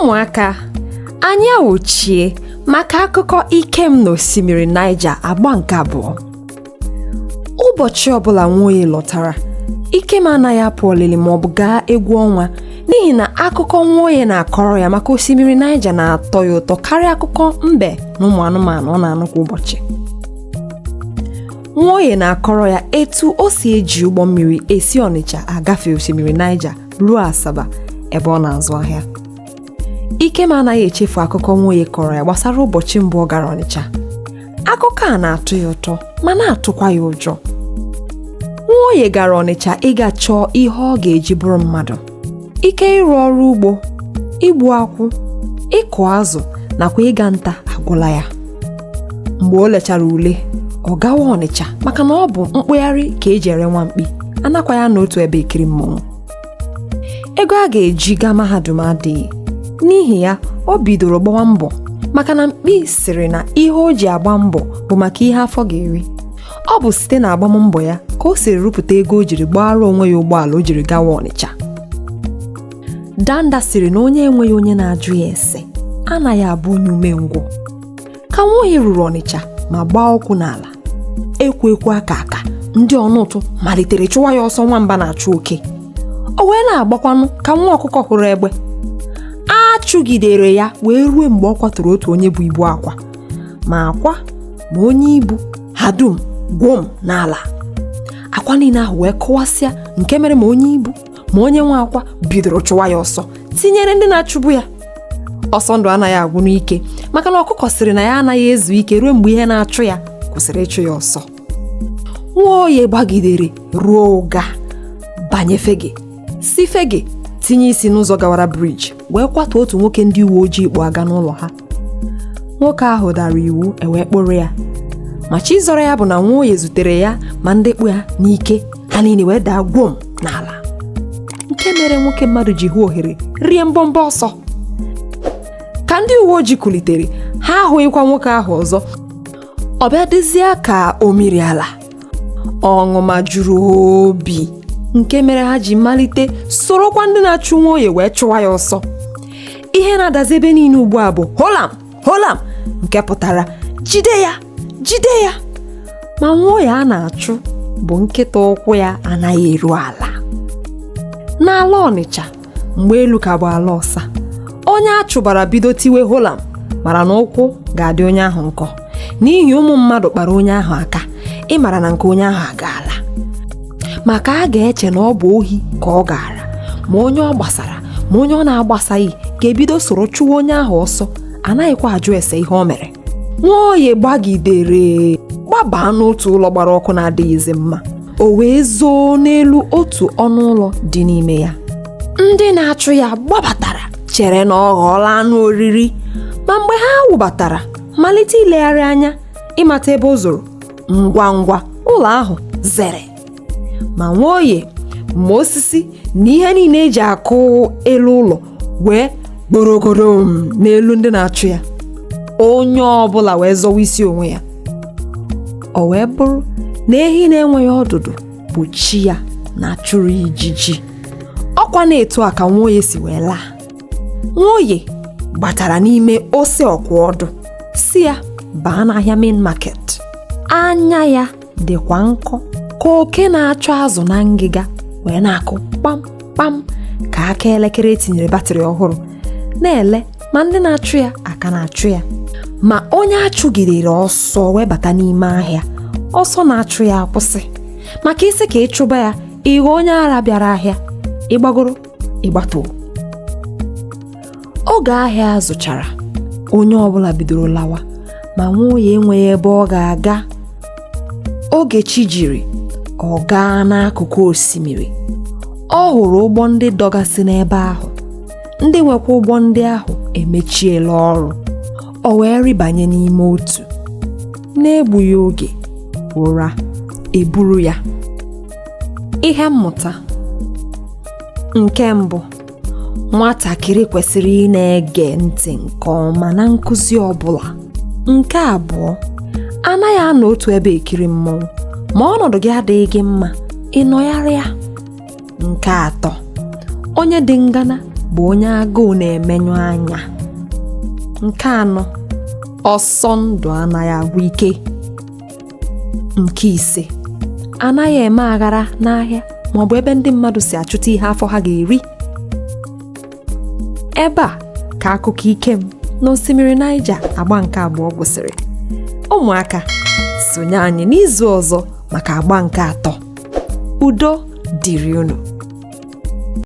Ụmụaka, anyị awụchie maka akụkọ Ikem na osimiri Naija agba nke abụọ. Ụbọchị ọbụla Nwoye lọtara, Ikem anaghị apụ ọlịlị maọbụ gaa egwu ọnwa n'ihi na akụkọ Nwoye na-akọrọ ya maka osimiri Naija na-atọ ya ụtọ karịa akụkọ mbe na ụmụ anụmanụ ọ na-anụ kwa ụbọchị. Nwoye na-akọrọ ya etu o si eji ụgbọ mmiri esi Ọnịcha agafe osimiri Naija ruo Asaba ebe ọ na-azụ ahịa. Ikem anaghị echefu akụkọ Nwoye kọrọ ya gbasara ụbọchị mbụ ọ gara Ọnịcha. Akụkọ a na-atọ ya ụtọ ma na-atụkwa ya ụjọ. Nwoye gara Ọnịcha ịga chọọ ihe ọ ga-eji bụrụ mmadụ. Ike ịrụ ọrụ ugbo, igbu akwụ, ịkụ azụ nakwa ịga nta agwụla ya. Mgbe o lechara ule, ọ gawa Ọnịcha maka na ọ bụ mkpụgharị ka eji ere nwa mkpi, anakwa ya n'otu ebe ekiri mmọnwụ. Ego a ga-eji gaa mahadum adịghị, n'ihi ya o bidoro gbawa mbọ maka na mkpi sịrị na ihe o ji agba mbọ bụ maka ihe afọ ga-eri. Ọ bụ site na agbammbọ ya ka o siri rụpụta ego o jiri gbaara onwe ya ụgbọala o jiri gawa Ọnịcha. Danda sịrị na onye enweghị onye na-ajụ ya ese anaghị abụ onye umengwụ. Ka Nwoye ruru Ọnịcha ma gbaa ụkwụ n'ala, ekwo ekwo aka aka, ndị ọnụụtụ malitere chụwa ya ọsọ nwamba na-achụ oke. O wee na-agbakwanụ ka nwa ọkụkọ hụrụ egbe. A chụgidere ya wee ruo mgbe ọ kwaturu otu onye bụ ibu akwa. Ma akwa ma onye ibu ha dum gwom n'ala. Akwa niile ahụ wee kụwasịa nke mere ma onye ibu ma onye nwe akwa bidoro chụwa ya ọsọ tinyere ndị na-achụbu ya. Ọsọ ndụ anaghị agwụ n'ike maka na ọkụkọ sịrị na ya anaghị ezu ike ruo mgbe ihe na-achụ ya kwụsịrị ịchụ ya ọsọ. Nwoye gbagidere ruo ụga banye Fege, si Fege tinye isi n'ụzọ gawara briji wee kwatuo otu nwoke ndị uwe ojii kpụ aga n'ụlọ ha. Nwoke ahụ dara iwu e wee kpụrụ ya, ma chi zọrọ ya bụ na Nwoye zutere ya ma ndị kpụ ya n'ike, ha niile wee daa gwom n'ala, nke mere nwoke mmadụ ji hụ ohere rie mbọmbọ ọsọ. Ka ndị uwe ojii kulitere, ha ahụghịkwa nwoke ahụ ọzọ. Ọ bịa dịzịa ka o miri ala, ọṅụma juru ha obi nke mere ha ji malite sorokwa ndị na-achụ Nwoye wee chụwa ya ọsọ. Ihe na-adazi ebe niile ugbu a bụ holam holam, nke pụtara jide ya, jide ya. Ma Nwoye a na-achụ bụ nkịta ụkwụ ya anaghị eru ala. N'ala Ọnịcha, mgbe elu ka bụ ala ọsa, onye a chụbara bido tiwe holam mara na ụkwụ ga-adị onye ahụ nkọ n'ihi ụmụ mmadụ kpara onye ahụ aka, ịmara na nke onye ahụ agaala. Maka a ga-eche na ọ bụ ohi ka ọ gara, ma onye ọ gbasara ma onye ọ na-agbasaghị ga-ebido soro chụwa onye ahụ ọsọ, anaghịkwa ajụ ese ihe o mere. Nwoye gbagidere gbabaa n'otu ụlọ gbara ọkụ na-adịghịzi mma, o wee zoo n'elu otu ọnụ ụlọ dị n'ime ya. Ndị na-achụ ya gbabatara chere na ọ ghọọla anụ oriri, ma mgbe ha wụbatara malite ilegharị anya ịmata ebe o zoro, ngwa ngwa ụlọ ahụ zere. Ma Nwoye ma osisi na ihe niile eji akụ elu ụlọ wee gborogorom n'elu ndị na-achụ ya. Onye ọbụla wee zọwa isi onwe ya. O wee bụrụ na ehi na-enweghị ọdụdụ bụ chi ya na-achụrụ ya ijiji. Ọkwa na-etu a ka Nwoye si wee laa. Nwoye gbatara n'ime ose ọkwa ọdụ si ya baa n'ahịa main market. Anya ya dịkwa nkọ ka oke na-achọ azụ na ngịga wee na-akụ kpam kpam ka aka elekere etinyere batrị ọhụrụ, na-ele ma ndị na-achụ ya aka na-achụ ya. Ma onye achụgidere ọsọ wee bata n'ime ahịa, ọsọ na-achụ ya akwụsị, maka isi ka ịchụba ya ịghọ onye ara bịara ahịa, ịgbagoro ịgbatuo. Oge ahịa zụchara, onye ọbụla bidoro lawa, ma Nwoye enweghị ebe ọ ga-aga. Oge chi jiri, ọ gaa n'akụkụ osimiri. Ọ hụrụ ụgbọ ndị dọgasị n'ebe ahụ, ndị nwekwa ụgbọ ndị ahụ emechiela ọrụ. O wee rịbanye n'ime otu. N'egbughị oge, ụra eburu ya. Ihe mmụta nke mbụ, nwatakịrị kwesịrị ị na-ege ntị nke ọma na nkụzi ọbụla. Nke abụọ, anaghị anọ otu ebe ekiri mmọnwụ, ma ọnọdụ gị adịghị gị mma, ị nọgharịa. Nke atọ, onye dị ngana bụ onye agụụ na-emenyụ anya. Nke anọ, ọsọ ndụ anaghị agwụ ike. Nke ise, anaghị eme aghara n'ahịa maọbụ ebe ndị mmadụ si achụta ihe afọ ha ga-eri. Ebe a ka akụkọ Ikem na osimiri Naija agba nke abụọ gwụsịrị. Ụmụaka, sonye anyị n'izu ọzọ maka agba nke atọ. Udo dịrị unu.